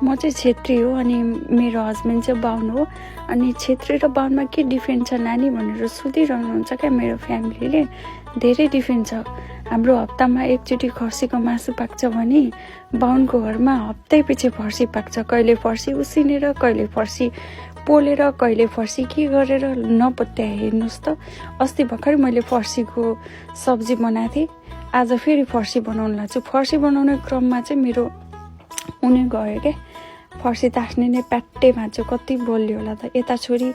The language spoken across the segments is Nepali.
म चाहिँ छेत्री हो अनि मेरो हस्बेन्ड चाहिँ बाहुन हो। अनि छेत्री र बाहुनमा के डिफ्रेन्ट छ नानी भनेर सोधिरहनुहुन्छ क्या मेरो फ्यामिलीले। धेरै डिफ्रेन्ट छ। हाम्रो हप्तामा एकचोटि खसीको मासु पाक्छ भने बाहुनको घरमा हप्तै पछि फर्सी पाक्छ। कहिले फर्सी उसिनेर, कहिले फर्सी पोलेर, कहिले फर्सी के गरेर नपत्याए। हेर्नुहोस् त, अस्ति भर्खर मैले फर्सीको सब्जी बनाएको थिएँ, आज फेरि फर्सी बनाउन लाग्छु। फर्सी बनाउने क्रममा चाहिँ मेरो उनी गयो क्या। फर्सी तास्ने नै प्याट्टै भाँच्यो। कति बोल्यो होला त। यता छोरी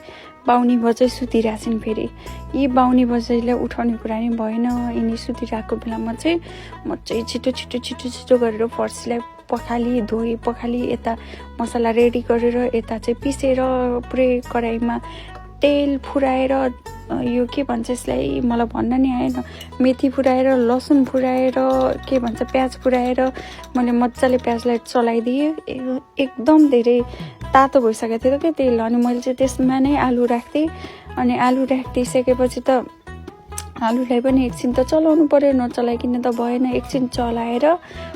बाहुनी बजै सुतिरहेछन्। फेरि यी बाहुनी बजैलाई उठाउने कुरा नि भएन। यिनी सुतिरहेको बेलामा चाहिँ म चाहिँ छिटो गरेर फर्सीलाई पखाली यता मसला रेडी गरेर यता चाहिँ पिसेर पुरै कराईमा तेल फुराएर, यो के भन्छ यसलाई मलाई भन्न नि आएन, मेथी फुराएर, लसुन फुराएर, के भन्छ प्याज फुराएर मैले मजाले प्याजलाई चलाइदिएँ। एकदम धेरै तातो भइसकेको थियो क्या तेल। अनि मैले चाहिँ त्यसमा नै आलु राख्थेँ। अनि आलु राखिदिइसकेपछि त आलुलाई पनि एकछिन त चलाउनु पर्यो, नचलाइकन त भएन। एकछिन चलाएर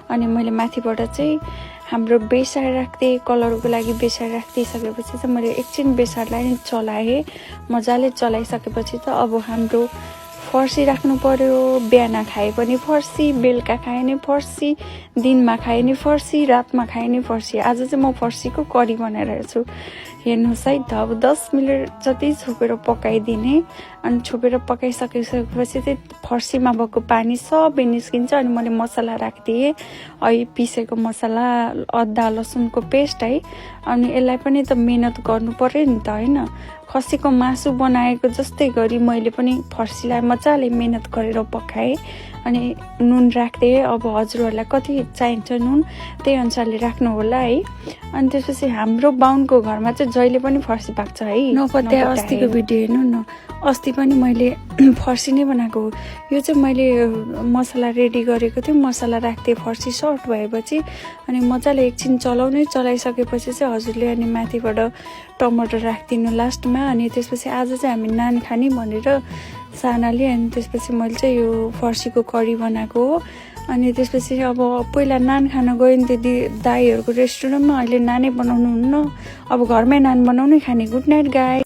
अनि मैले माथिबाट चाहिँ हाम्रो बेसार राख्थेँ। कलरको लागि बेसार राखिदिइसकेपछि चाहिँ मैले एकछिन बेसारलाई नै चलाएँ। मजाले चलाइसकेपछि त अब हाम्रो फर्सी राख्नु पर्यो। बिहान खाए पनि फर्सी, बेलुका खाए नि फर्सी, दिनमा खाए नि फर्सी, रातमा खाए नि फर्सी। आज चाहिँ म फर्सीको करी बनाइरहेको छु। हेर्नुहोस् है, अब 10 मिनट जति छोपेर पकाइदिने। अनि छोपेर पकाइसकेपछि चाहिँ फर्सीमा भएको पानी सबै निस्किन्छ। अनि मैले मसला राखिदिएँ, है पिसेको मसला, अदुवा लसुनको पेस्ट है। अनि यसलाई पनि त मिहिनेत गर्नु पर्यो नि त, होइन। खसीको मासु बनाएको जस्तै गरी मैले पनि फर्सीलाई मजाले मिहिनेत गरेर पकाएँ। अनि नुन राख्दिएँ। अब हजुरहरूलाई कति चाहिन्छ नुन त्यही अनुसारले राख्नु होला है। अनि त्यसपछि हाम्रो बाहुनको घरमा चाहिँ जहिले पनि फर्सी पाक्छ है। नपत्या अस्तिको भिडियो हेर्नु न, अस्ति पनि मैले फर्सी नै बनाएको हो। यो चाहिँ मैले मसला रेडी गरेको थिएँ, मसला राख्थेँ फर्सी सर्ट भएपछि। अनि मजाले एकछिन चलाइसकेपछि चाहिँ हजुरले अनि माथिबाट टमाटर राखिदिनु लास्टमा। अनि त्यसपछि आज चाहिँ हामी नान खाने भनेर सानाले, अनि त्यसपछि मैले चाहिँ यो फर्सीको करी बनाएको हो। अनि त्यसपछि अब पहिला नान खान गयो नि त्यो दाईहरूको रेस्टुरेन्टमा, अहिले नानै बनाउनु हुन्न, अब घरमै नान बनाउनै खाने। Good night guys.